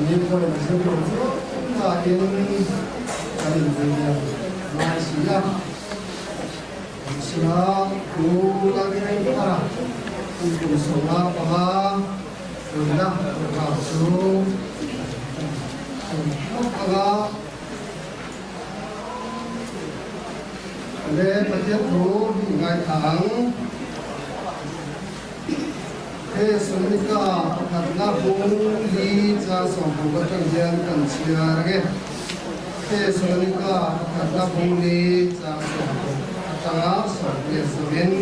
Anni pawhin a zir lo viau nain kan invuiliam ngai si a. Kan sina Pu Lalthaithara kum kum 15 vuina program chu kan hmang ang a. Le Pathian thu hi i ngaithla ang. He Salonika pakhatna bung li chang 16 atang hian kan chhiar ang e. He Salonika pakhatna bung li chang 16 atanga sawmhnih zawmin,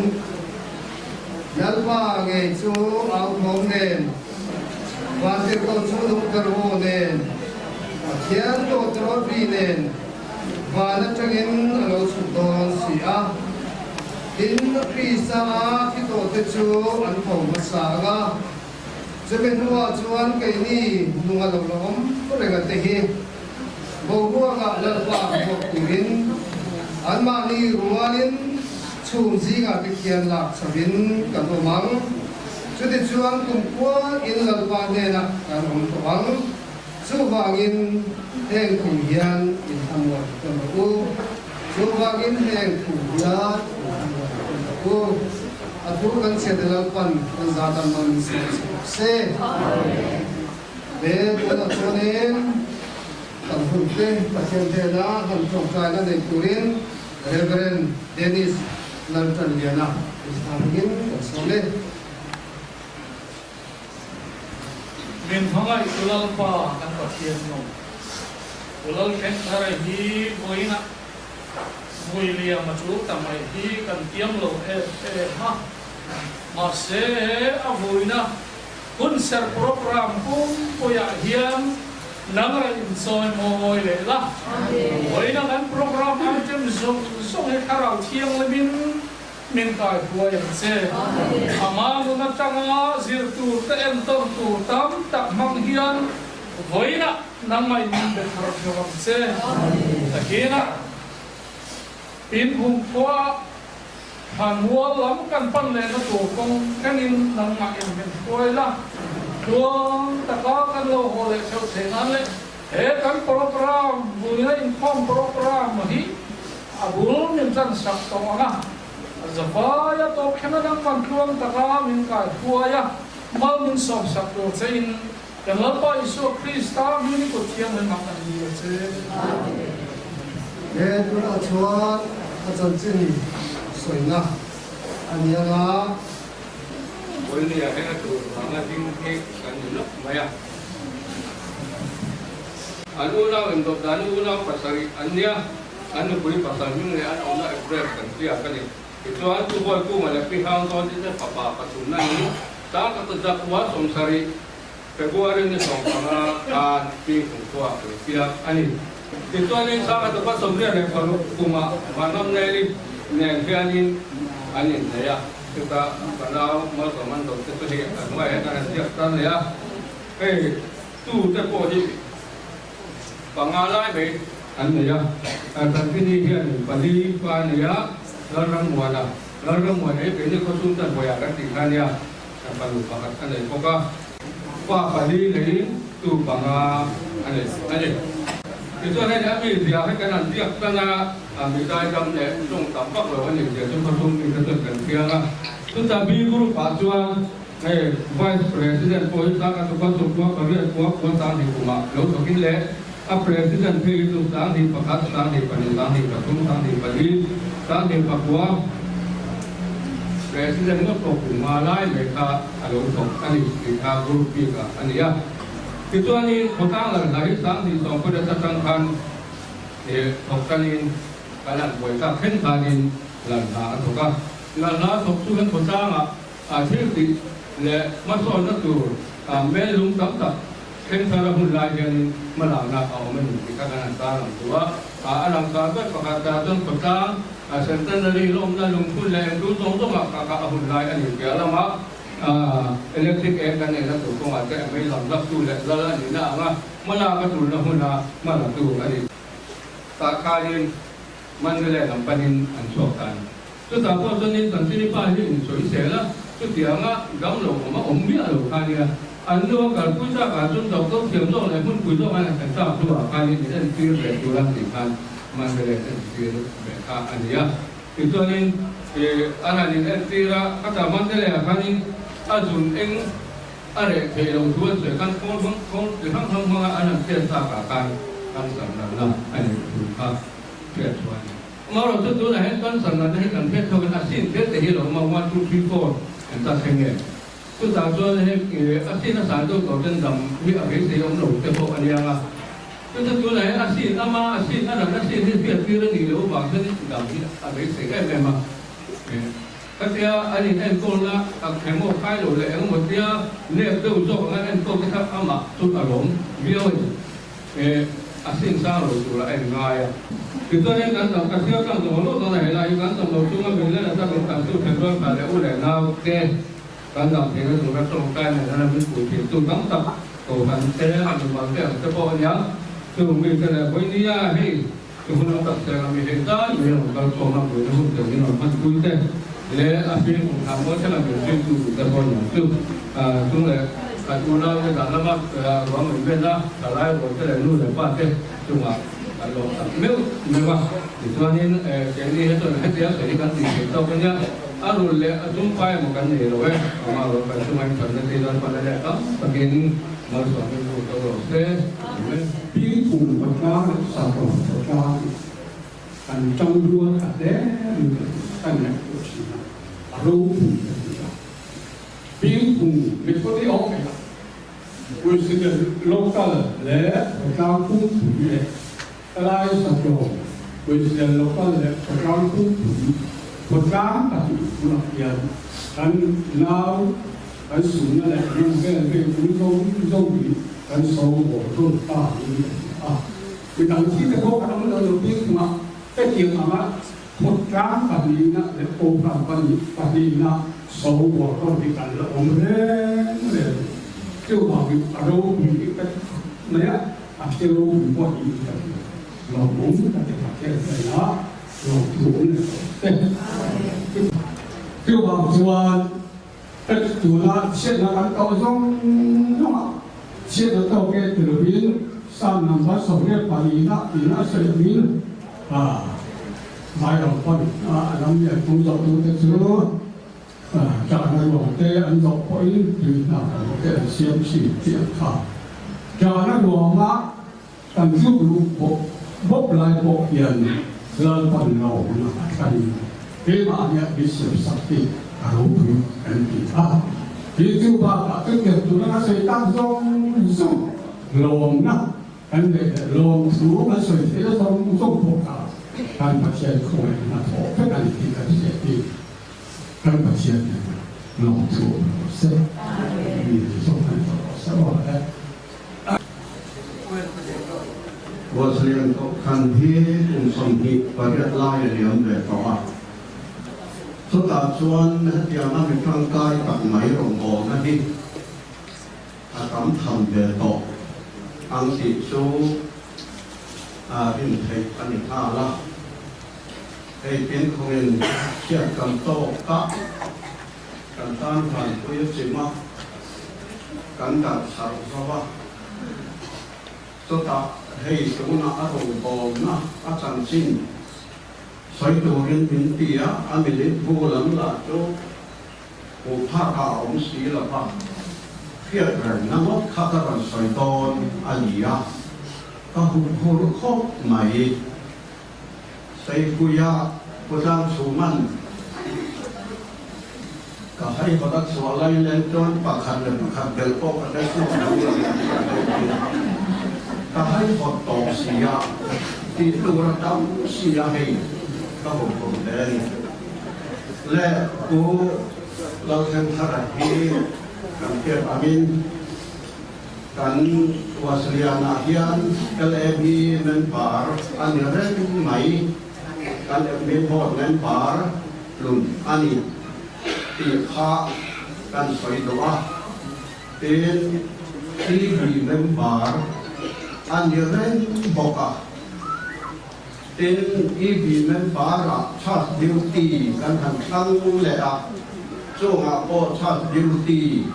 Lalpa ngei chu au thawm nen, Vantirhkoh chu nung ber aw nen, Pathian tawtrawt ri nen, Van atangin a lo chhuk dawn si a. Tin, Krista a thi tawhte chu an tho hmasa ang a, chumi hnuah chuan keini nung a lo la awm reng a te hi boruakah Lalpa hmuak turin anmahni rualin chhum zingah te khian lak chhoin kan awm ang. Chutichuan kumkhua in Lalpa hnenah kan awm tawh ang. Chuvangin heng thu hian in thlamuan tawn rawh u. Chuvangin heng thu hian in thlamuan tawn rawh u. A thu kan chhiat Lalpan kan zat an rawn insiam chhe bawk se. Le tunah chuanin kan hunte Pathian hnena han tawngtaina nei turin Rev. Dennis Laltanliana inthangin kan sawm e. Min hmangaih tu Lalpa kan Pathian nu, U Lalthlengthara hi vawiinah vui liam a tul ta mai hi kan tiam lo em em a, mahse a vuina hunserh program pumpuiah hian nang rawn inchawi mawi leh la, vawiina kan program item zawng zawng hi Thlarau Thianghlimin Min kai huai ang che. Ama nun atanga zir tur te entawn tur tam tak hmang hian vawiinah nangmah in min be thar theuh ang che. Takinah inhum khua Thlanmual lam kan pan lehna tur kawng thlengin nangmah in min hruai la, tluang taka kan lo haw leh theuh theih nan leh he kan program vuina inkhawm program hi A bul min chan sak tawh ang a, zavaia tawp thleng a dang man tluang taka min kai huai a, mal min sawm sak tur che in kan Lalpa Isua Krista hming kut thianghlim ah kan dil a che. Amen. He tunah chuan a chanchin sawina a ni ang a. Pawlnia hian a tur vanga ding hi kan ni lawk mai a. An unau indawp dan unau pasarih an nia. An nupui pasal hming leh an awmna address kan hriak a ni. Tichuan, Pu Bawikunga leh Pi Hangzawnti te fapa pathumna in Sangkata Jakua 70, February ni 15 khan Pi Kumkhua a lo piak a ni. Tichuanin Sangkata pa 86 kumah Vanramneli nen hianin an innei a, chutah ka nau Malsawm an do te chu hei an hnuaiah hian an han ziak tan leh a, hei tu te pawh hi panga lai mai an nei a, Tanpini hian pali pa a nei a, Lalrammuana, Lalrammuana hi keini khawchhung chuan Bawiah kan tih kha a nia, fanu pakhat a nei bawk a, pa pali neiin tu panga a nei a ni. Tichuan hei a mi zia hi kan han biak tan a, a mi daidam leh tawng tam vak lo a nih zia chu khawchhung mite chuan kan chiang a, chutah B group ah chuan Hei Vice President pawh hi tlanga tupa chukua pariat kua kua 20 kumah lo thawkin leh a President phei hi chu 21, 22, 23, 24, 24 President ngawt pawh kum nga lai mai kha a lo thawk a ni tih kha group bik ah a ni a. Tichuanin khawtlang lan hla hi 2018 atang khan thawk tanin kan han buai tak thleng khanin lan hla a thawk a. Lan hla thawk chu hian khawtlangah A thil tih leh hmasawnna tur mel lung tam tak thleng thar a hun lai hianin hmalakna a awm a ni tih kha kan han tarlang duh a. A langkar ber pakhat ah chuan khawtlang centenary lawmna lungphun leh engtu zawng zawngah kha kha a hun lai a ni piah lama electric eng kan neihna tur kawngah te a mei lam hlaktu leh lal a nihna anga hmalak a tulna huna hmalatu a ni. Tah khanin Mandalay lam panin an chhuak ta a ni. Chutah pawh chuanin Tantini pa hi in sawi sel a, chutianga dam lo awm a awm miah lo kha nia. An nu a kalpui chak ah chuan doctor thiam zawk leh hmunpui zawk an han thlen chak hnuah khan in entir ve tur an tih khan Mandalay entir ve kha a ni a. Tichuanin an han in entir a, khata Mandalay ah khanin a zun eng a reh theih loh thu an sawi khan khawl hmang khawl chi hrang hrang hmanga an han hriat chak ah khan cancer natna a nih thu kha hriat chhuah a ni. Amaherawhchu tunah hian cancer natna hi kan hriat chhuak in a sin te te hi a lo awm a, one, two, three, four engzat thleng nge? Chutah chuan heng a sin a san deuh tawh ten dam hi a beisei awm lo te pawh a niang a. Chutah tunah hian a sin ama a sin a natna sin hi hriat tir a nih loh vang hian dam hi a beisei em em a. Khatia an in enkawlna tak emaw khai lo leh engemaw tia nep deuh zawk ang an enkawl te kha amah chu a lawm viau a ni. A sin sang lo tur a en ngai a. Tichuanin kan dam ka thil tlang zawng lawk dawn a helai hi kan dam lo chunga min len ata min kan tu then rual kha leh u leh nau te kan dam theihna tura tawngtai nen a min pui thin tu tam tak kohhran te a mimal te ang te pawh a nia. Chung mi te leh vawinia hei chu hun ang tak seng a mi hei zai mai rawn kal khawm a puina hun te min rawn hman pui te leh a hring kum thla mawi thlenga min zui tu duh te pawh a niang chu chung leh kan unau te dan lama ruang min ven a thalai rual te leh nu leh pa te chungah kan lawm tak meuh meuh a. Tichuanin keini he chuan hetia sawi hi kan tih theih tawk a nia, a rul leh a zumpai emaw kan nei lo e, amah rual kan chunga in thatna te hian hman a leh tam takin malsawmin ru to rawh se. Amen. Pingpung khawtlang leh Sakawr khawtlang hi kan tangrual ta hle in ka ngaihtuah thin a, a ropui ka ti a. Pingpung Methodi Office ah President Local leh khawtlang pumpui leh Kalai Satlawm, President Local leh khawtlang pumpui khawtlang 2 tunah hian kan nau kan sumna leh hnam vel vel pui zawng zawng hi kan sawngbawl dawn ta niin ka hria a. Midang thi te pawh kan awm lo lo bik thung a, hetiang anga khawtlang pahnihna leh kohhran pahnihna sawngbawl dawn hi kan la awm reng reng. Chuvangin a ropui hi ka ti khawp mai a. A thil ropui pawh hi ka ti lawmawm ka ti ta kher mai a, lawmthu awm leh tawh te. Chuvang chuan tuna chhiatna kan tawh zawng zawng a, chhiatna tawk e ti lovin Psalm number 24 na tiin a sawi angin Vairam pawn a lam lian pung zawhtute chu Ṭahna ruang te an zawh pawhin tui hna emaw te an siam thin tih an kha. Ṭahna ruanga kan tluk luh bawk bawk lai pawh hian Lalpan lawmna a thlanin keimah hian min siam sak hi a ropui kan ti a. Hi chu bakah chutiang tura ka sawi tak zawng zawng lawmna kan neih leh lawmthu kan sawi theihna zawng zawng pawh kha kan Pathian khawngaihna thawh vek a ni tih kan hriat hi. Kan Pathian hian lawmthu awm rawh se, mi zawng an tawh rawh se aw le. Wesleyan Kohhran hi kum 28 lai a liam ve tawh a, chutah chuan hetianga mi tangkai tak mai rawngbawlna hi a tam tham ve tawh ang tih chu a rin theih a ni nghal a. Hei tin khawngin chhiat kan tawk a, kan tan vanpui a chim a, kan darh sarh zo a. Chutah hei tunah a rawngbawlna a chanchin sawi turin min ti a, a minute bu lam lah chu hmuh phakah a awm si lo va, hriat rengna ngawt kha ka rawn sawi dawn a ni a, ka huphurh khawp mai. Seipuia Putlang chhuman ka haihawt a chhuah lai len chuan pakhat leh pakhat belh pawh ka hre chhuak lo a ni tih ka hre thin. Ka haihawt tawh si a, tih tur a tam si a hei ka hmu khum hle a ni. Le Pu Lalthlengthara hi kan hriat angin Kan Waslianah hian LAB member a ni reng mai, kan admin board member hlun a ni tih kha kan sawi duh a. Tin, PB member a ni reng bawk a. Tin, PB member-ah church duty kan han thlang leh a, chungah pawh church duty.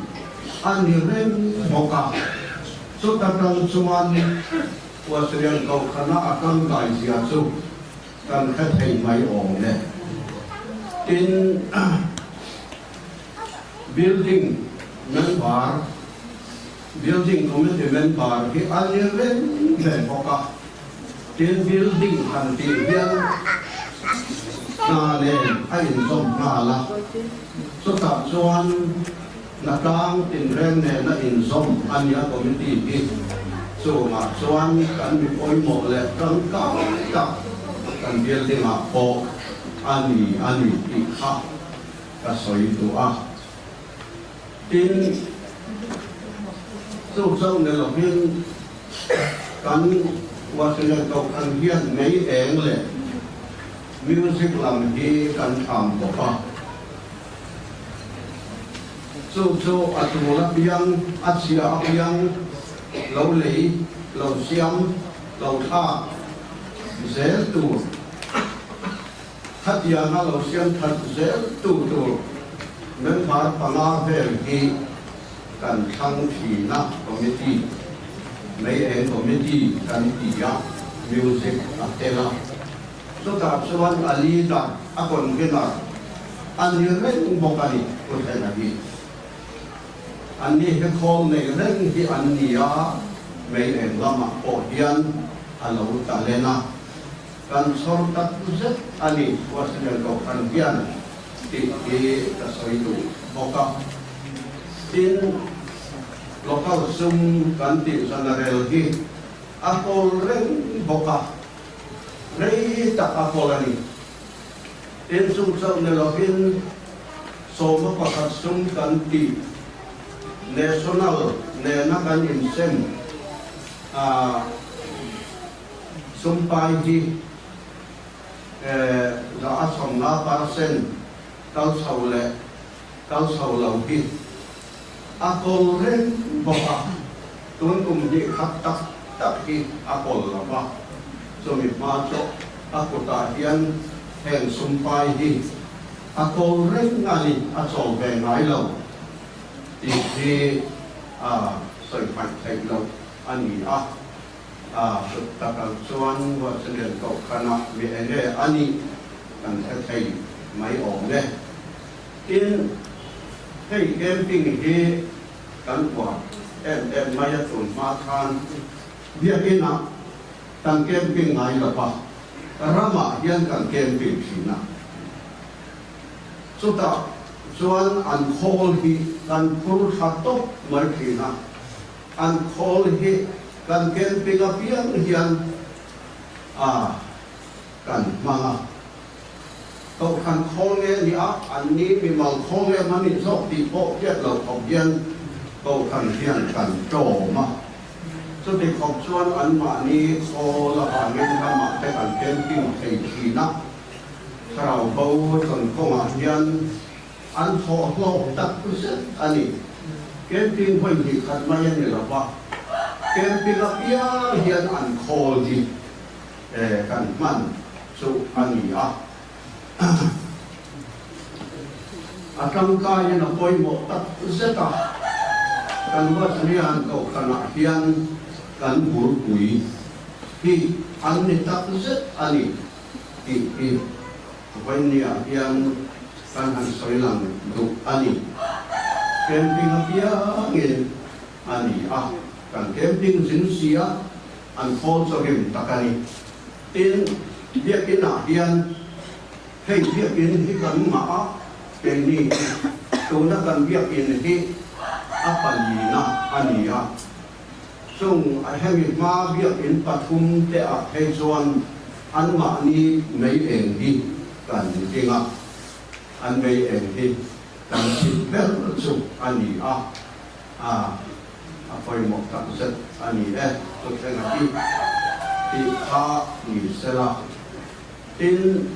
a ni reng bawk a. Chuta tang chuan Wesleyan Kohhrana a tangkai zia chu kan hre thei mai awm e. Tin, building member, building committee member hi a ni reng ve bawk a. Tin, building han tih hian hna nen a inzawm nghal a, chutah chuan hnatlang tinreng nena inzawm a nia committee hi. Chungah chuan kan mi pawimawh leh tangkai tak kan building ah pawh a ni a ni tih kha ka sawi duh a. Tin, chu chauh ni lovin kan Washington Kohhran hian mei eng leh music lam hi kan tham bawk a. Chu chu a tul apiang, a chhia apiang lo lei, lo siam, lo thlak zel tur. Khatianga lo siam that zel tu tur member panga vel hi kan thlang thin a, committee, mei eng committee kan ti a, music a tel a, chutah chuan a leader, a convener a ni reng bawk a ni, Pu Thena hi. An ni hi khawl nei reng hi an ni a, mei eng lamah pawh hian a lo talen a. Kan chhawr tak zet a ni, Washington Kohhran hian tih hi ka sawi duh bawk a. Tin, local sum kan tih general hi a kawl reng bawk a, rei tak a kawl a ni. Tin, chung chauh ni lovin sawma pakhat sum kan tih national nena kan insem a, Sumpai hi za a 50 percent kal chho leh kal chho lo hi a kawl reng bawk a, tun kum hnih khat tak tak hi a kawl lo va, chumi hma chu a kutah hian heng sumpai hi a kawl reng a ni, a chawl ve ngai lo tih hi a sawi hmaih theih loh a ni a. A hlut tak ang chuan Ruatchalian Kohhranah mi eng nge a nih kan hre thei mai awm e. Tin, hei camping hi kan uar em em mai a tun hma khan Biakinah kan camping ngai lo va, ramah hian kan camping thin a. Chutah chuan an khawl hi kan phur tha tawp mai thin a. An khawl hi kan camping apiang hian a kan hmang a. Kohhran khawl nge ni a, an ni mimal khawl nge hman nih zawk tih pawh hriat loh khawp hian kohhran hian kan tlawm a. Chuti khawp chuan anmahni khawl avangin ramah te kan camping thei thin a. Thlarau bo chawn kawngah hian An thawh hlawk tak zet a ni. Camping hawi hnih khat mai a ni lo va, camping apiang hian an khawl hi kan hman chu a ni a. A tangkaiin a pawimawh tak zet a, kan Wesleyan Kohhranah hian kan bulpui hi an ni tak zet a ni tih hi Vawinia hian kan han sawi lang duh a ni. Camping apiangin a ni a, kan camping zin si a, an khawl chaw him tak a ni. Tin, biakinah hian hei biakin hi kan ngah a, keini hi tuna kan biakin hi a palina a ni a. Chung a hemi hma biakin pathum te ah phei chuan anmahni mei eng hi kan ding a, an mei eng hi kan chhit ber chu a ni a, a a pawimawh tak zet a ni e, thuthlenga hi tih kha ni sela. Tin,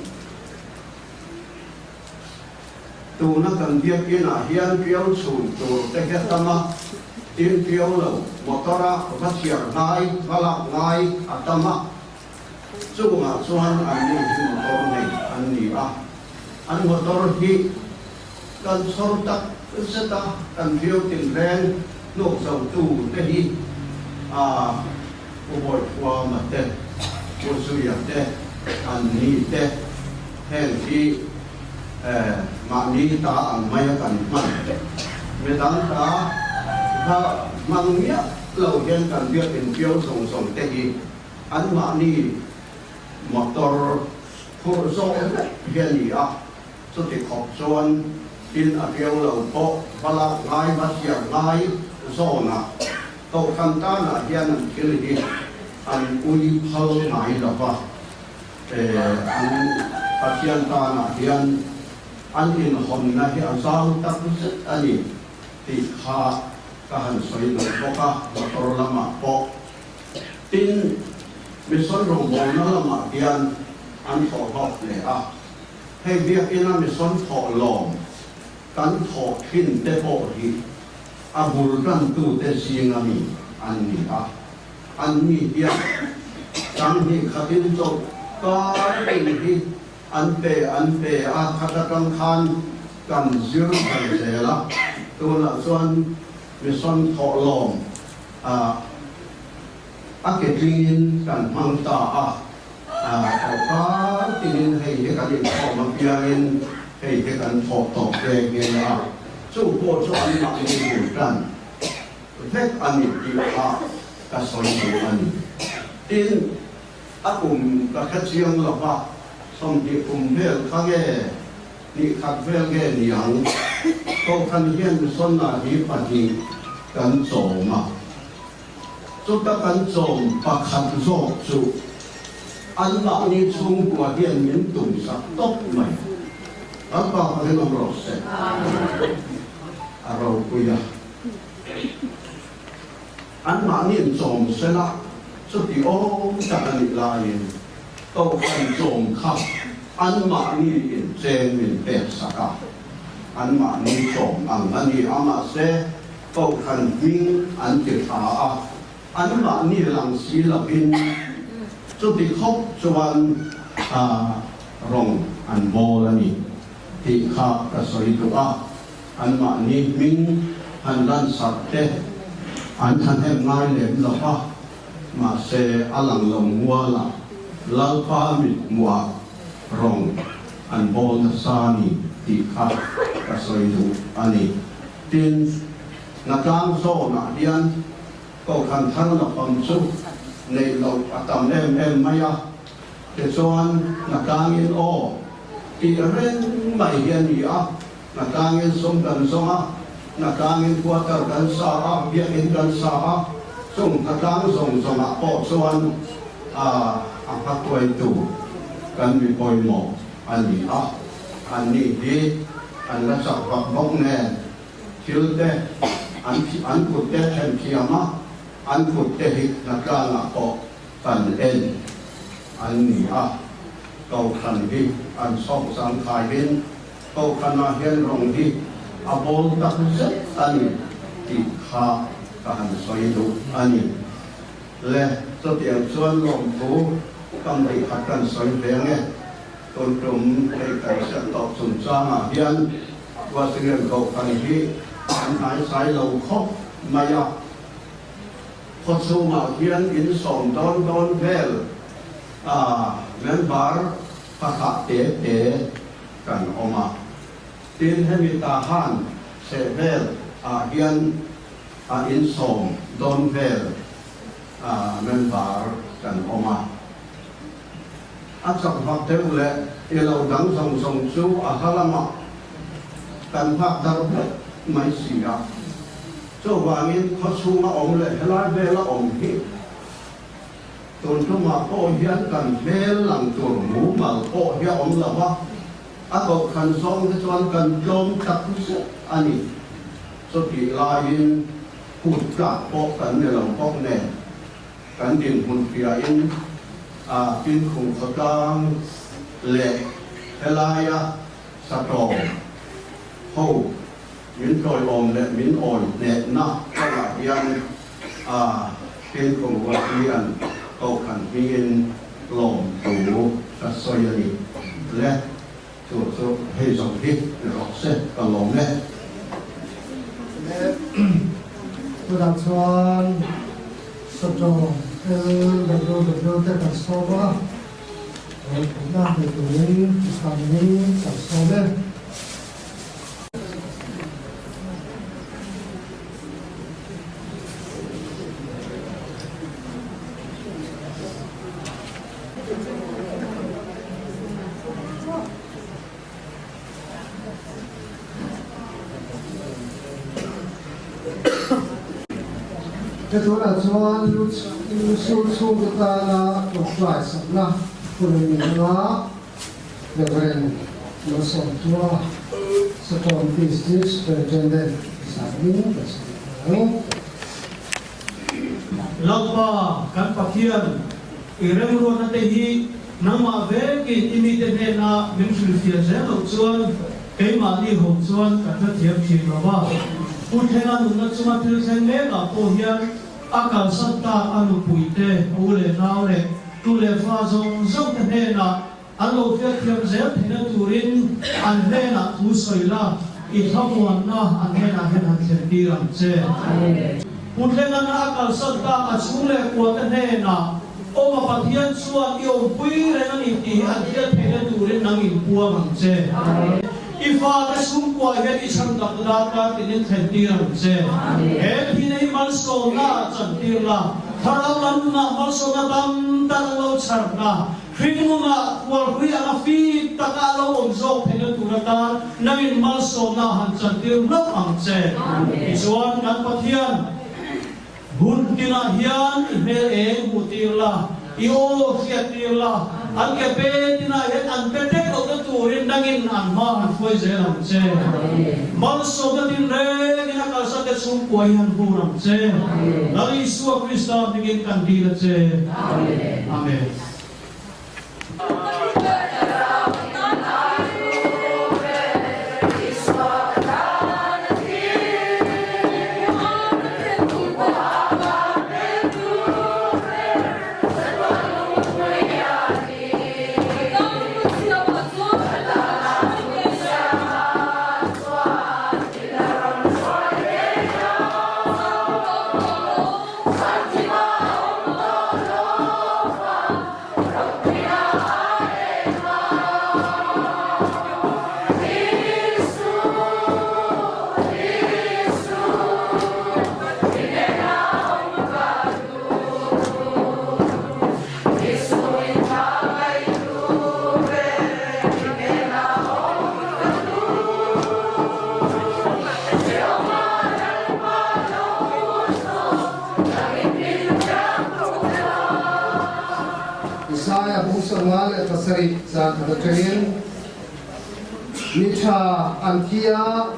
Tuna kan biakinah hian piau chhun tur te hi a tam a, tin piau lo motor a va chhiar ngai, va lak ngai a tam a. Chungah chuan anni hi motor nei an ni a, an motor hi kan chhawr tak zet a kan viau tinreng hnuk zo tu te hi a Pu Bawihthuama te, Pu Zuia te, an ni te heng hi mahni ta ang mai a kan hman. Midang ta va hmang miah lo hian kan biakin viau zawng zawng te hi anmahni motor phurh zawh vek hi a ni a, chuti khawp chuan in a viau lo pawh va lak ngai va siam ngai zawnah Kohhran tanah hian an thil hi an ui phal ngai lo va, an Pathian tanah hian an inhawnna hi a zau tak zet a ni tih kha ka han sawi duh bawk a, motor lamah pawh. Tin, mission rawngbawlna lamah hian an thawh hlawk hle a, hei biakina mission thawh lawm kan thawh thin te pawh hi a bul tantute zinga mi an ni a, an ni hian changhnih khatin chawlh kar tin hi an pe an pe a, khat atang khan kan zir thar zel a, tunah chuan mission thawhlawm ah a ke tlingin kan hmang ta a, chawlh kar tinin hei hi kan inkhawm apiangin hei hi kan thawh tawh nghe nghe a. Chu pawh chu anmahni bul tan vek a ni tih kha ka sawi duh a ni. Tin, a kum ka hre chiang lo va, 20 kum vel kha nge, hnih khat vel nge niang, Kohhran hian Sonna hi pahnih kan chawm a. Chuta kan chawm pakhat zawk chu anmahni chhungkua hian min tumsak tawp mai. Kan pa pahin awm rawh se. A ropui a. Anmahniin chawm sela chuti awm tak a nih laiin Kohhran chawm kha anmahni incheng min peksak a. Anmahni chawm ang a ni a, mahse Kohhran hming an ti tha a, anmahni lang si lovin chuti khawp chuan rawng an bawl a ni tih kha ka sawi duh a, anmahni hming han lansak te an thahnem ngai lem lo va, mahse a lang lo mualah Lalpa mithmuhah rawng an bawl nasa a ni tih kha ka sawi duh a ni. Tin, Hnatlang zawnah hian Kohhran thar la pam chu neih loh a tam em em mai a, tichuan Hnatlangin aw tih reng mai hi a ni a, Hnatlangin sum kan zawng a, Hnatlangin quarter kan sa a, biakinn kan sa a, chung Hnatlang zawng zawngah pawh chuan a hmatuaitu kan mi pawimawh a ni a, anni hi an la chak vak bawk nen thil te an an kut te then thiam a, an kut te hi hnatlangah pawh kan en an ni a, Kohhran hi an chhawk zangkhaiin Kohhranah hian rawng hi a bawl tak zet a ni tih kha ka han sawi duh a ni. Le, chutiang chuan lawmthu kam tih khat kan sawi ve ang e. Tun tum hei kan hriat tawh chungchangah hian Washington Kohhran hi an hnaisai lo khawp mai a, khaw chhungah hian insawm dawn dawn vel a member pakhat te te kan awm a. Tin, hemi Tahan chhehvel ah hian a insawm dawn vel a member kan awm a. A chak vak deuh leh i lo dang zawng zawng chu a hla lamah kan nghak dar vek mai si a. Chuvangin khaw chhunga awm leh helai vela awm hi tun tumah pawh hian kan hmel lang tur mumal pawh hi a awm lo va, a kohhran zawng te chuan kan tlawm tak zet a ni. Chutih laiin kut tlak pawh kan ni lo bawk nen. Kan dinhmun hriain a Pinkhung khawtlang leh helaia satawm ho min tawiawm leh min awi hnehna kawngah hian a Pinkhung Ruatlian Kohhran hmingin lawmthu ka sawi a ni. Le, chu chu hei zawng hi ni rawh se, ka lawm e. Tunah chuan Sawtawng LWW te kan sawm a, rawn putna nei turin Islamin kan sawm e. He tunah chuan Lusul chhungte tana tawngtai sakna hun a ni anga Reverend Malsawmtua Saṭawm District Superintendent Zahmin kan sawi thei ang. Lalpa kan Pathian, i remruatna te hi nangmah vekin i mite hnena min hrilhfiah zel loh chuan keimahni ho chuan kan hrethiam thin lo va. Pu Thlenga nunna chunga thil thleng mekah pawh hian a kalsan tak a nupuite, a u leh nau leh tu leh fa zawng zawng te hnenah An lo hriatthiam zel theihna turin an hnenah thu sawi la, i thlamuanna an hnenah hian han thlen tir ang che. Putlengan a kalsan tak a chhung leh kuate hnenah, Awma Pathian chuan i awmpui reng a ni tih hi an hriat theihna turin nang in puang ang che. I fate chhungkuah hian i chhan tak darkar tinin thlen tir ang che. He thihna hi malsawmna ah chantir la, thlarau lamnah malsawmna tam tak an lo chharna, Hringnunah khualhrui anga fim taka a lo awm zawk theihna tur atan nangin malsawmna a han chantir hlauh ang che. Tichuan, kan Pathian, hun tinah hian i hmel eng hmuh tir la, i aw hriat tir la, an ke pe tinah hian an pe tek lohna turin nangin an hma han hruai zel ang che. Malsawmna tinrengin a kalsate chhungkua hi han hur ang che. Lal Isua Krista hmingin kan dil a che. Amen. Isaiah bung 57 zan khat atangin mi tha an thi a,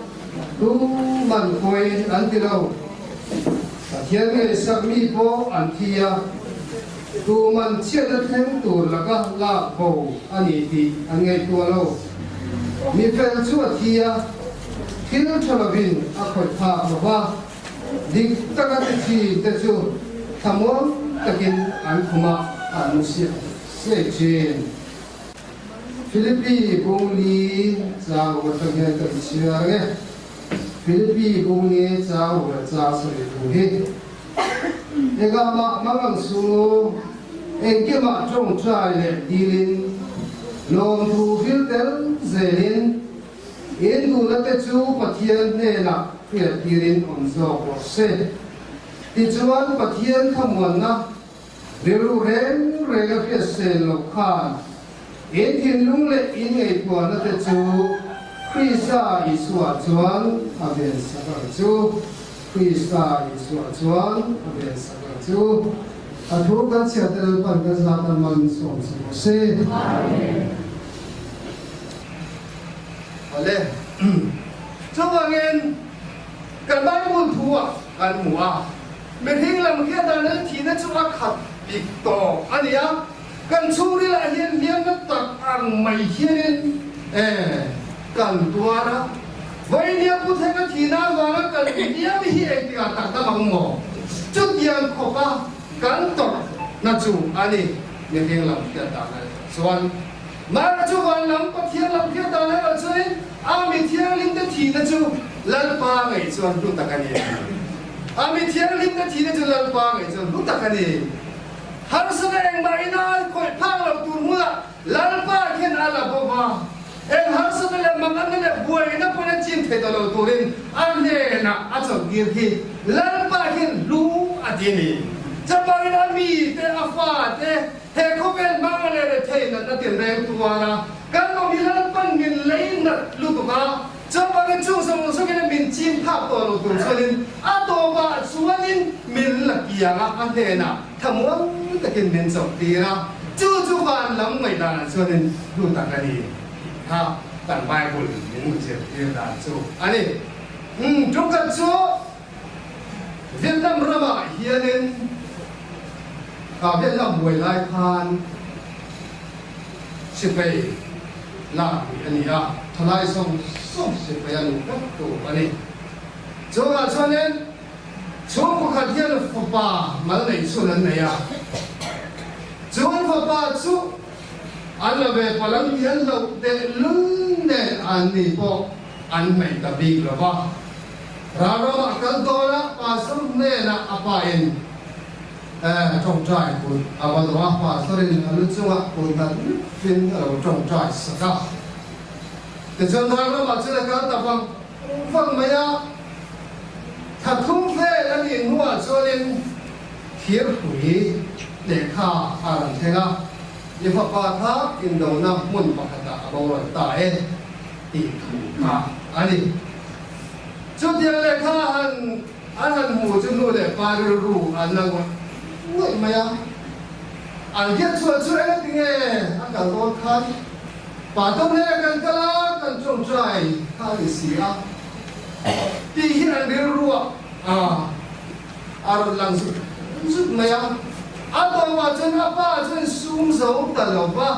tuman pawi an ti lo. Pathian ngaihsak mi pawh an thi a, tuman chhiatna thleng tur laka lak bo a ni tih an ngaihtuah lo. Mi fel chu a thi a, thil tha lovin a khawih phak lo va, dik taka ti thin te chu thlamuang takin an khumah an mu siah siai thin. Philippi bung li chang atang hian kan chhiar ang e. Philippi bung li chang leh chang sawi thu hi engah mah hmang ang su, engkimah tawngtai leh dilin, lawmthu hil tel zelin, in duhna te chu Pathian hnenah hriattirin awm zawk rawh se. Tichuan Pathian thlamuanna Rilru reng reng a hriat sel loh khan in thinlung leh in ngaihtuahna te chu Krista Isua chuan a ven sak ang chu. Krista Isua chuan a ven sak ang chu. A thu kan chhiat te Lalpan kan zat a man sawm sak rawh se. Awle. Chuvangin kan Bible thu ah kan hmu a. Mihring lam hian dan an thihna chu a khat bik tawh a ni a, kan chhungrilah hian hliamna tak ang mai hianin e kan tuar a, vawinia Pu Thenga thihna avanga kan hliam hi engtikah tak dam ang maw? Chutiang khawpa kan tawrhna chu a ni, mihring lam hian dan a chuan. Mara chu van lam Pathian lam hriat dan erawh chuanin a mi thianghlimte thihna chu Lalpa ngei chuan hlu tak a ni a ti. A mi thianghlimte thihna chu Lalpa ngei chuan hlu tak a ni. Harsatna engmah ina an khawih phak loh tur hmunah Lalpa khian a la bawk a. Eng harsatna leh manganna leh buaina pawhin a chin thei tawh lo turin a hnenah a chawlhtir hi Lalpa hian hlu a ti a ni. Chapangin a mite, a fate, he khawvel hmanga leh rethei natna tinreng tuar a, kan awm hi Lalpan min lei nat lutuk a, chapangin chung zawng zawngin min chim phak tawh lo tur chuanin a tawpah chuanin min la piang a, a hnenah thamuang takin min chawlhtir a, chu chu van lam ngaihdanah chuanin hlu tak a ni tih kha kan Bible min zirtir dan chu a ni. Umm, ṭawngkhat chu Vietnam ramah hianin kha Vietnam buai lai khan sipai lak pui a ni a, thalai zawng zawng sipai a luh vek tur a ni. Chungah chuanin Chhung pakhat hian fapa mal neih chhun an nei a, chu an fapa chu an la ve palh ang tih an hlauh tehlul nen an ni pawh an hmeih ta bik lo va. Ralramah kal dawn a, pastor hnenah a pa in tawngtai kut a va dawh a, pastor in a lu chungah kut nghat nghatin a lo tawngtai sak a. Tichuan ralramah chuan a kal ta vang vang mai a. Thla thum vel a nih hnuah chuanin thirpui lehkha a rawn thleng a, I fapa kha indona hmun pakhatah a boral ta e tih thu kha a ni. Chutiang lehkha han an han hmu chu nu leh pa rilru an la ngawih ngawih mai a, an hiat chhuah chu engati nge a kal dawn khan pa dawm hle kan kal a, kan tawngtai kha a ni si a. Tih hi an rilruah a rawn lang zut zut mai a. A tawpah chuan a pa chuan sum zo ta lo va,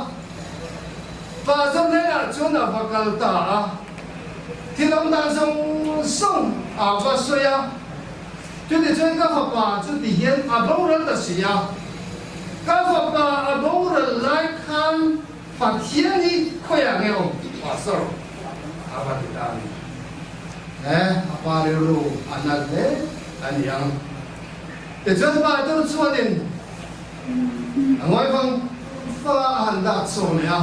pa zawk hnenah chuan a va kal ta a, thil awm dan zawng zawng a va sawi a. Chutichuan ka fapa chu ti hian a boral ta si a, ka fapa a boral lai khan Pathian hi khawiah nge awm? Pastor a va ti ta a ni. He a pa rilru a nal hle a ni ang. Tichuan Pastor chuanin a ngawi vang vang a, a han dak chhuak leh a,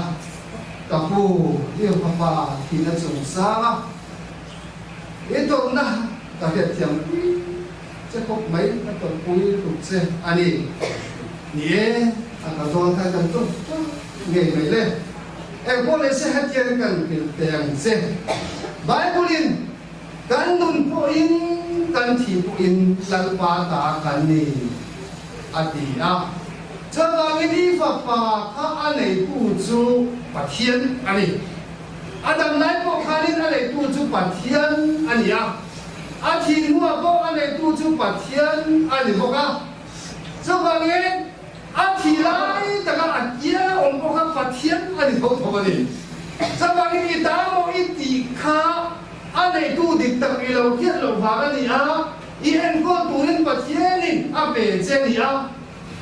Ka pu, i fapa thihna chungchang a i tawrhna ka hriatthiam pui che khawp mai, ka tawrhpui tuk che a ni. Ni e, a ka zawn khan kan tum tawp ngei mai le. Engpawh leh se hetiang kan hrilh teh ang che. Bible-in kan nun pawhin kan thih pawhin Lalpa ta kan ni a ti a. Chuvangin i fapa kha a neitu chu Pathian a ni. A dam lai pawh khanin a neitu chu Pathian a ni a. A thih hnuah pawh a neitu chu Pathian a ni bawk a. Chuvangin, a thi lai taka a kianga awm pawh kha Pathian a ni tho tho a ni. Chuvangin, i ta maw i tih kha a neitu dik tak i lo hriat loh vang a ni a, i enkawl turin Pathianin a pe che a ni a.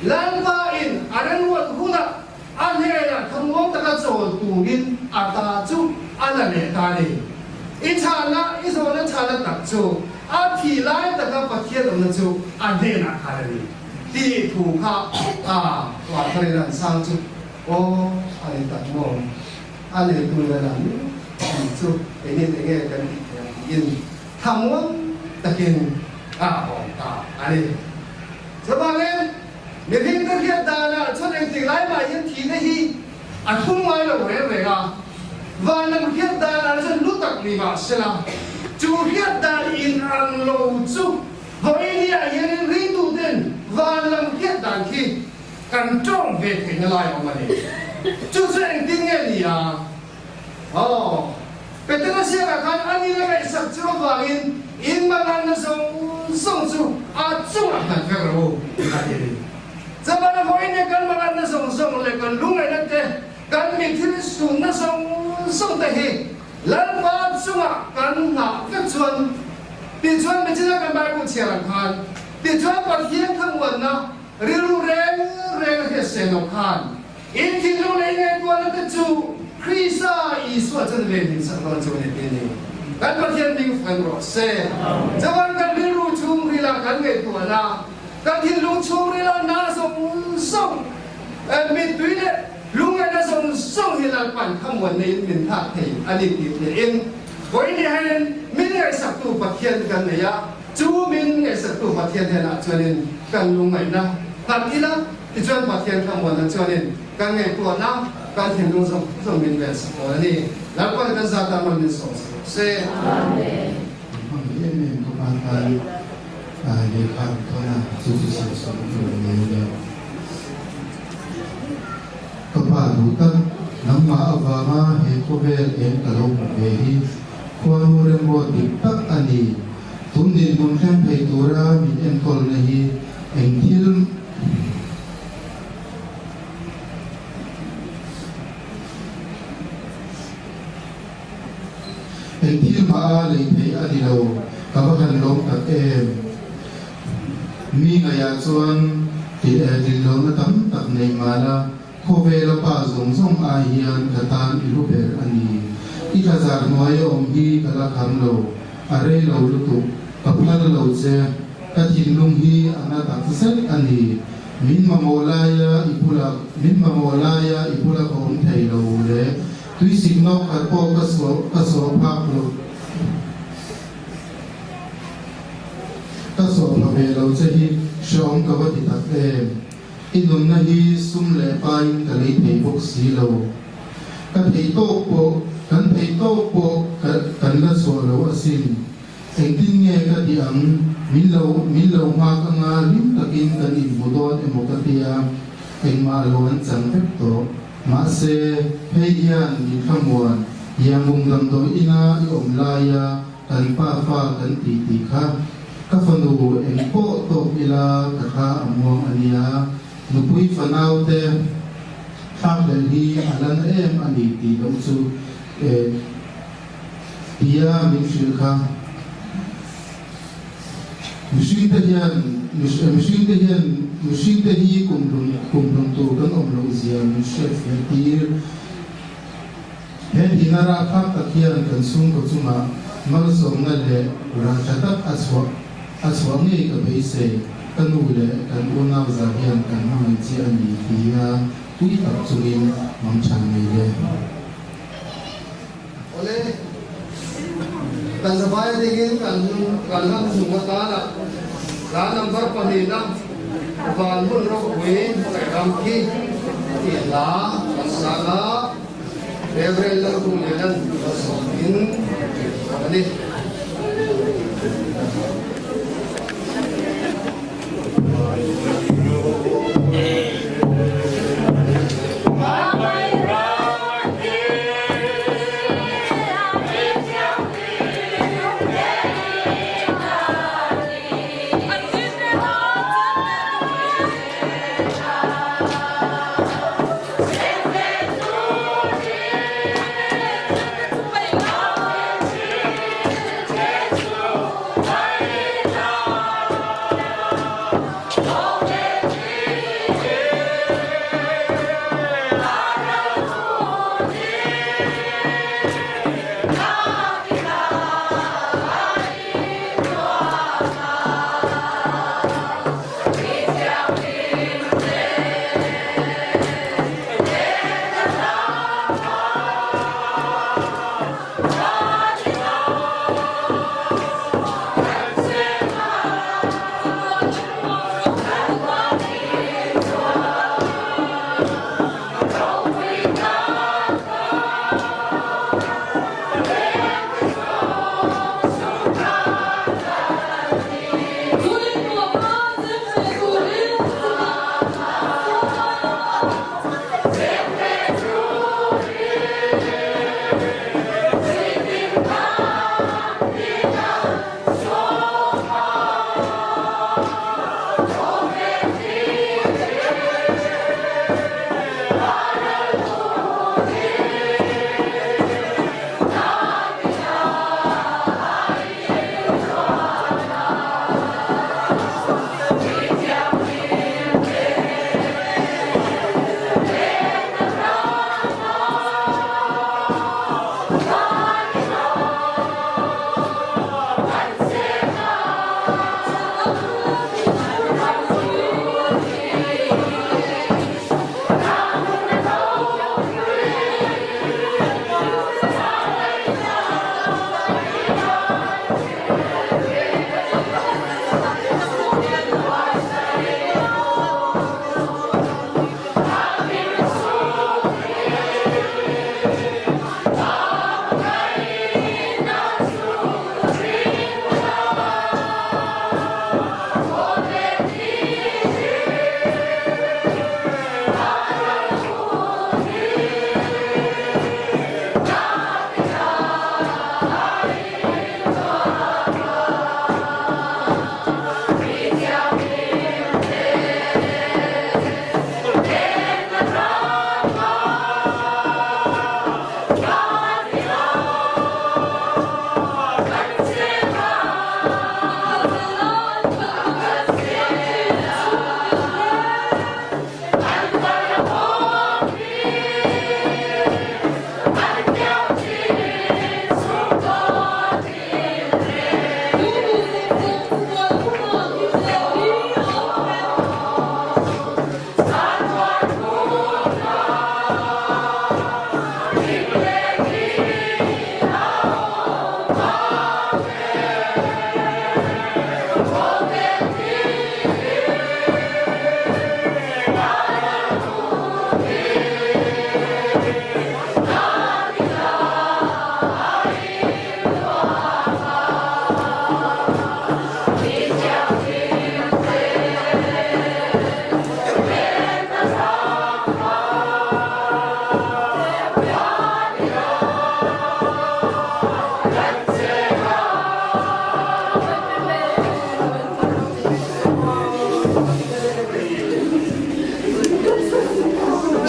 Lalpain a remruat hunah a hnenah thamuang taka chawl turin a ta chu a la leh ta a ni. I chhana, i zawhna chhana tak chu a thih lai taka Pathian awmna chu a hnenah khan a ni tih thu kha a Tuahthar in an sang chu aw a ni tak maw? A neitu la lam tih chu engin enge kan tih theih ang tiin thamuang takin a awm ta a ni. Chuvangin mihring ka hriat danah chuan engtik lai mah hian thihna hi a thum ngai lo reng reng a, van lam hriat danah chuan lu tak ni mah sela, chu hriat dan in ang lo chu vawinia hianin ringtuten van lam hriat dan khi kan tawng ve theihna lai a awm a ni. Chu chu engtin nge ni a? Aw, Petera ziakah khan a nila ngaihsak chu avangin in manganna zawng zawng chu a chungah nghat vek rawh u, a ti a ni. Chuvana vawiin kan manganna zawng zawng leh kan lungngaihna te, kan mithil sunna zawng zawng te hi Lalpa chungah kan nghah vek chuan tichuan Mechina kan Bible chhiar ang khan tichuan Pathian thlamuanna rilru reng reng a hriat se lo khan In thinlung leh ngaihtuahna te chu Krista Isua chuan ven him sak dawn chu a ni ti a ni. Kan Pathian ding feng rawh se. Chuan kan rilru chhungril. rila kan ngaihtuahna, kan thinlung chhungrila na zawng zawng, mittui leh lungngaihna zawng zawng hi Lalpan khamuan neiin min thlak thei a ni tih hriain vawiin hian min ngaihsaktu Pathian kan nei a, chu min ngaihsaktu Pathian hnenah chuanin kan lungngaihna nghat ila, tichuan Pathian khamuanna chuanin kan ngaihtuahna, kan thinlung zawng zawng min vensak dawn a ni. Lalpan kan zat ah man min sawm sak rawh se. Amen. Min hmang em em ka pa tan lehkha an thawn a, chu chu siam sawm tur a ni a. Ka pa duh tak, nangmah avanga he khawvel eng ka lo hmu ve hi khuanu remruat dik tak a ni. Tun dinhmun thleng thei tura min enkawlna hi eng thil Eng thil mah a lei theih a ni lo, ka va han lawm tak em. Mi ngaihah chuan tlin lohna tam tak nei mah la, khawvela pa zawng zawng ai hian ka tan i hlu ber a ni. I thlazar hnuai a awm hi ka la kham lo, a rei lo lutuk, ka phal lo che, ka thinlung hi a na tak zet a ni. Min mamawh laia i bulah min mamawh laia i bula ka awm thei lo le, tuisik nawk khat pawh ka suah ka suah phak lo ka suah pha ve lo che hi hrehawm ka va ti tak em. I nunna hi sum leh pain ka lei thei bawk si lo. Ka thei tawk pawh kan thei tawk pawh ka kan la chhuah lo asin. Engtin nge ka tih ang? Min lo min lo nghak anga hlim takin kan inhmu dawn emaw ka tia, engmah lo an chang vek tawh. Mahse, hei hian min thlamuan, Yangon damdawi ina i awm laia kan pa fa kan tih tih kha ka fanu eng pawh tawk ila ka thla a muang a nia, nupui fanau te thlakhlelh hi a la na em a ni tih loh chu eh. Tia min hrilh kha. Mihringte hian mihringte hian mihringte hi kumhlun kumhlun tur kan awm loh zia min hriat fiah tir. He thihna rapthlak tak hian kan chhungkaw chungah malsawmna leh rah tha tak a chhuah a chhuah ngei ka beisei. Ka nu leh kan unau za hian kan hmangaih chiah a ni tia tui tak chungin mangthan ngei le. Awle, kan zavai dingin kan kan lam hnung atana hla number pahnihna van hmun ropui ram khi tih hla kan sang a, Reverend Lalhungliana'n malsawmin a ni.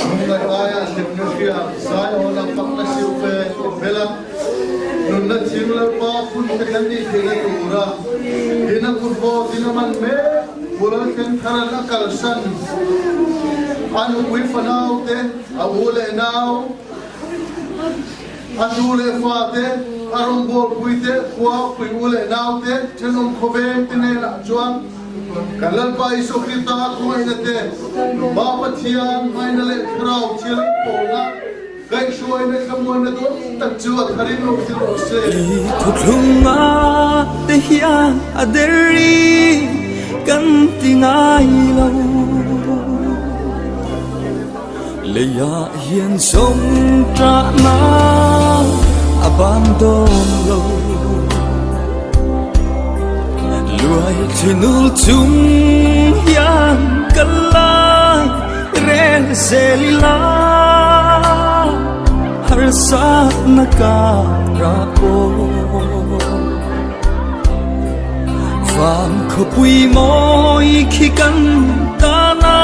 Lungngaih aia hlimna hria Zaiawna fakna siupe inbela nunna thing Lalpa phun te kan nih theihna tura in a kut vawtin a man mek Pulal Thlengtharan a kalsan a nupui fanau te, a u leh nau, a nu leh fa te, a rawngbawlpui te, khua pui u leh nau te, thenawm khawveng te hnenah chuan kan Lalpa Isua Krista khawngaihna te, Pa Pathian hmaina leh Thlarau Thianghlim pawlna kaihhruaina thlamuanna dawm tak chu a tharin awm thil rawh se. I thuthlunga te hian a deri kan ti ngai lo. Leiah hian zawm ṭahna a ban dawn lo. Luai thinul chung hian ka lai rel zel ila. Harsatna karah pawh van khawpui mawi khi kan tana.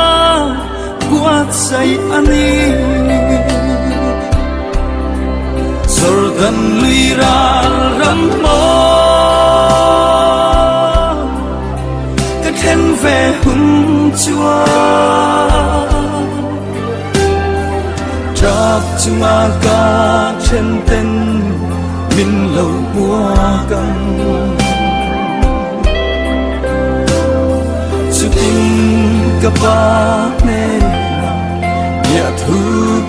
Buatsaih a ni. Jordan lui ral ram maw ka then ve hun chuan Tap chunga ka then ten min lo buak ang. Chutin ka pa hnenah bia thu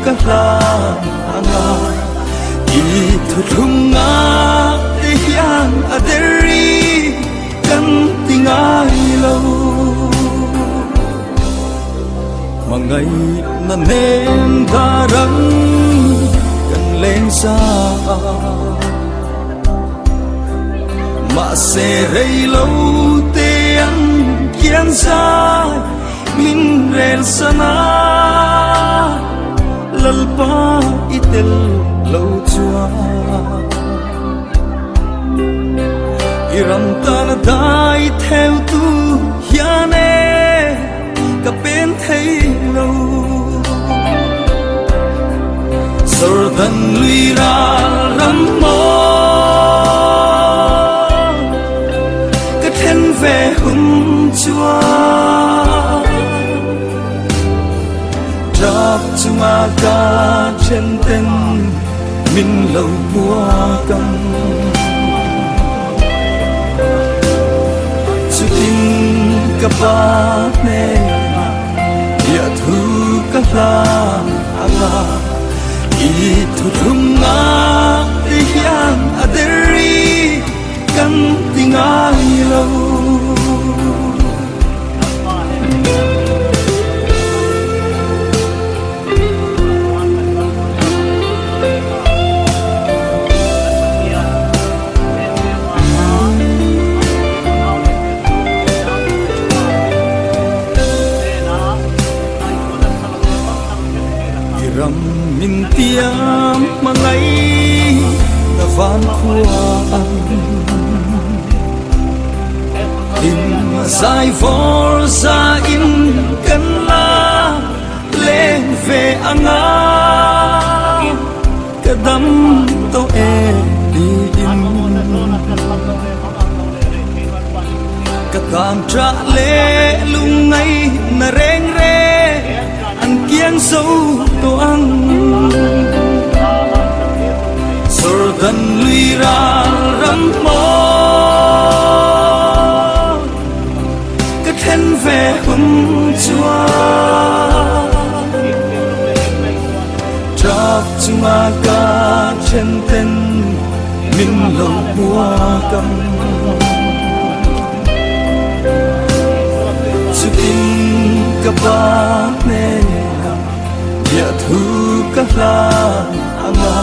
ka hlan anga i thuthlunga te hian a deri kan ti ngai lo. Hmangaihna nen darang kan leng sa Mahse rei lo te an kiang zai min rel sana Lalpa i tel lo chuan I ram tana dai theo tu hian e ka pen thei lo Jordan lui ral ram maw ka then ve hun chuan Tap chunga ka then ten min lo buak ang Chutin ka pa hnenah bia thu ka hlan. hlan anga i thuthlung nga te hian a deri kan ti ngai lo. I ram min tiam hmangai na van khua ang Hlim zai vawr za in kan la leng ve anga ka dam tawh e tiin ka tan ṭah leh lungngai na reng reng an kiang zo tawh ang. Jordan lui ral ram maw ka thlen ve hun chuan Tap chunga ka then ten min lo hmuak ang. Chutin ka pa hnenah biahthu ka hlan ang a,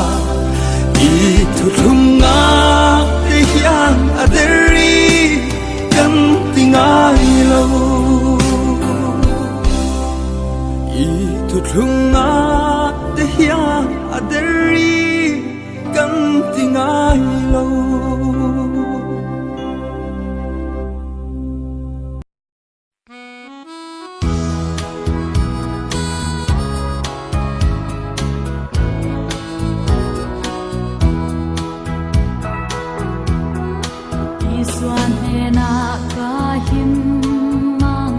i thuthlung ngak te hian a deri kan ti ngai lo. I thuthlung ngak te hian a deri kan ti ngai lo. Isua hnenah ka him ang,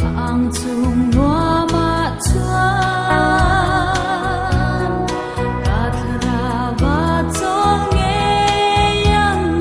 a ang chung nuamah chuan ka thlarau a chawl ngei ang.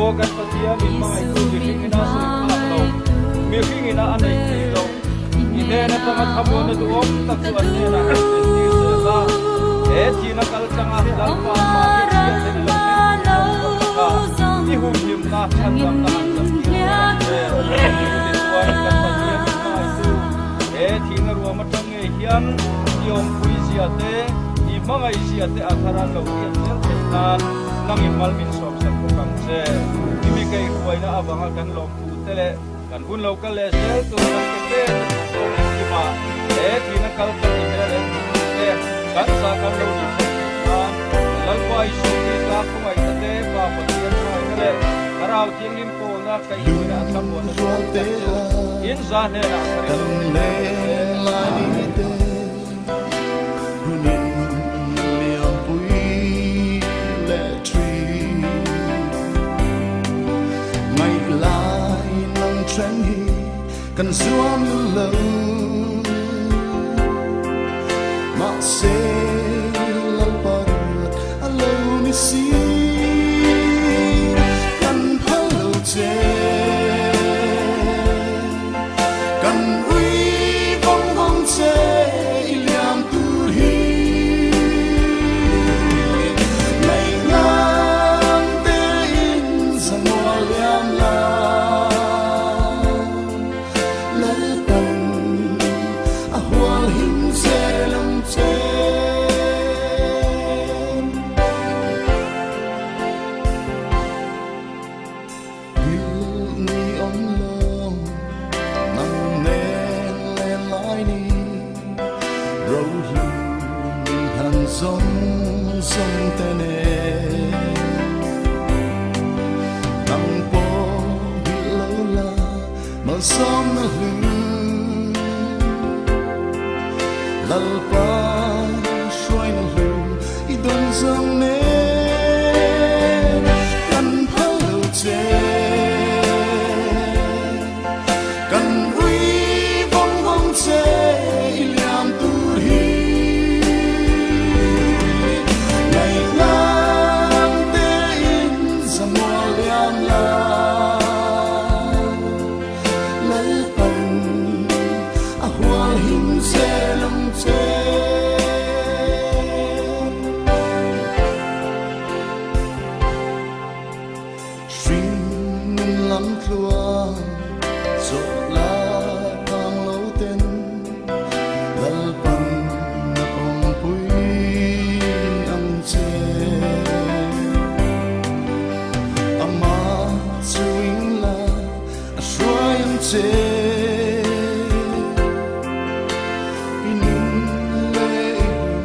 Aw kan Pathian min hmangaihtu mihringin a sawi phak lo, mihringin a a neih theih loh. I hnen atanga thlamuanna duhawm tak chu an hnenah kan thlentir zel a. He thihna kal tlanga Lalpa mahni chhiat theih lo thlen tur chuan ka kha i humhimna chhandamna han chantir zel ang che. Chutichuan kan Pathian min hmangaihtu he thihna ruam atang ngei hian i awmpui zia te, i hmangaih zia te a thar an lo hriat zel theih nan nangin mal min sawmsak bawk ang che. I mi kaihhruaina avanga kan lawmthu te leh kan hun lo kal leh zel tur kan ke pen te chu zawng engkim a, he thihna kal tlang i hmel eng hmu tur te kan zah kan lo nih theih theih nan Lalpa Isu Krista khawngaihna te, Pa Pathian hmangaihna leh Thlarau Thianghlim pawlna kaihhruaina a thlamuanna duhawm tak chu in za hnenah ka rin lo theih ang che. Kan zuam lo mahse Lalpa ruat a lo ni si kan phal lo che kan ui vawng vawng che i liam tur hi ngaih tein zamual liam la Lalpan a hual him zel ang che. Thil ni awm lo nang nen len lai ni rohlu min han zawng zawng te nen nang pawh hrilh lo la malsawmna hlu Lalpa hruaina hlu i dawn zawng nen kan phal lo che kan ui vawng vawng che i liam tur hi ngaihlam tein zamual liam la Lalpan a hual him zel ang che. Hring lam tluang zawh la kang lo ten Lalpan a awmpui ang che. Amah chu ring la a hruai ang che. I nun leh i hun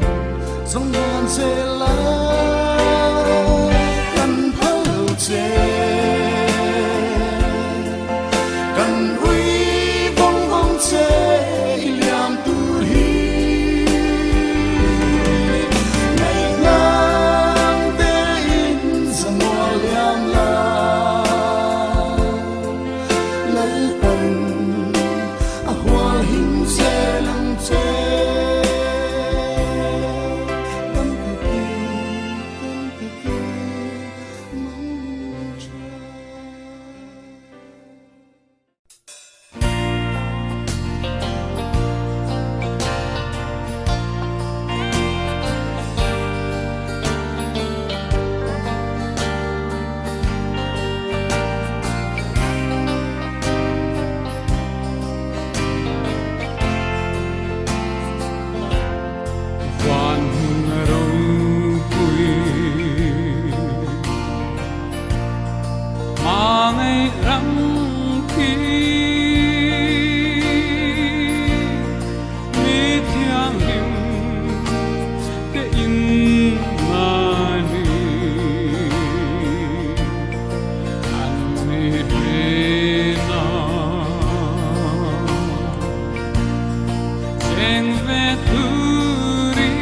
zawng dawn zel a kan phal lo che. Kan ui vawng vawng che i liam tur hi ngaihngam tein zamual liam la Lalpan a hual him zel ang che. Dam takin, dam takin mang tha. Van hmun ropui Hmangaih ram khi mi thianghlim te in ngani an ni hlena cheng ve turi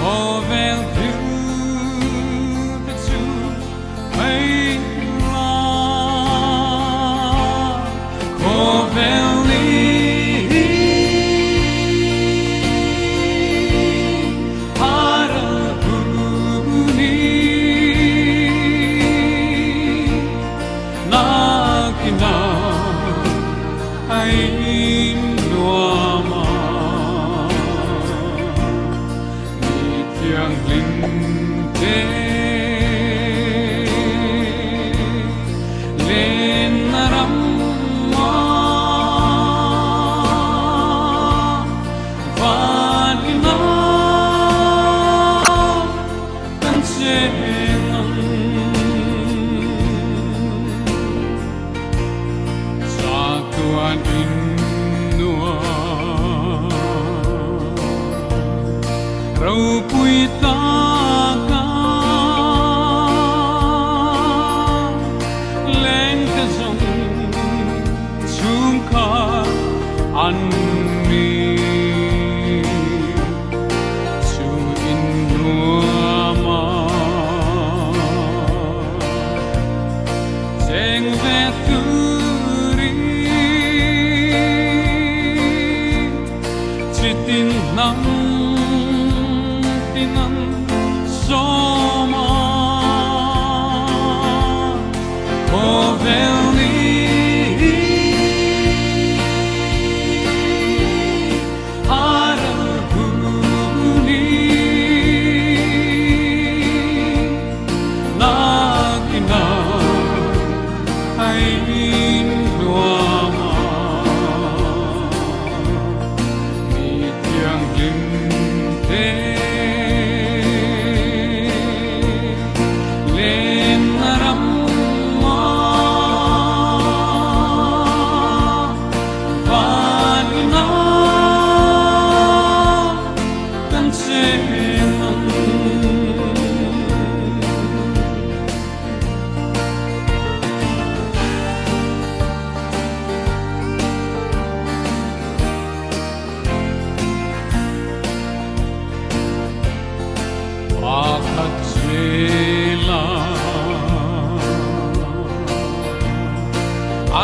Khawvel thil te chu hei Cheng ve turin Chitin hnam tin an sawm a Khawvel ni Aral huni Nakina ai min hluama Mi thianghlim te len ram ma Vanina kan cheng ang. Pakhat zela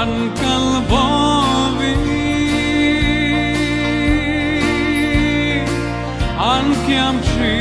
an kal bovin an kiam thin.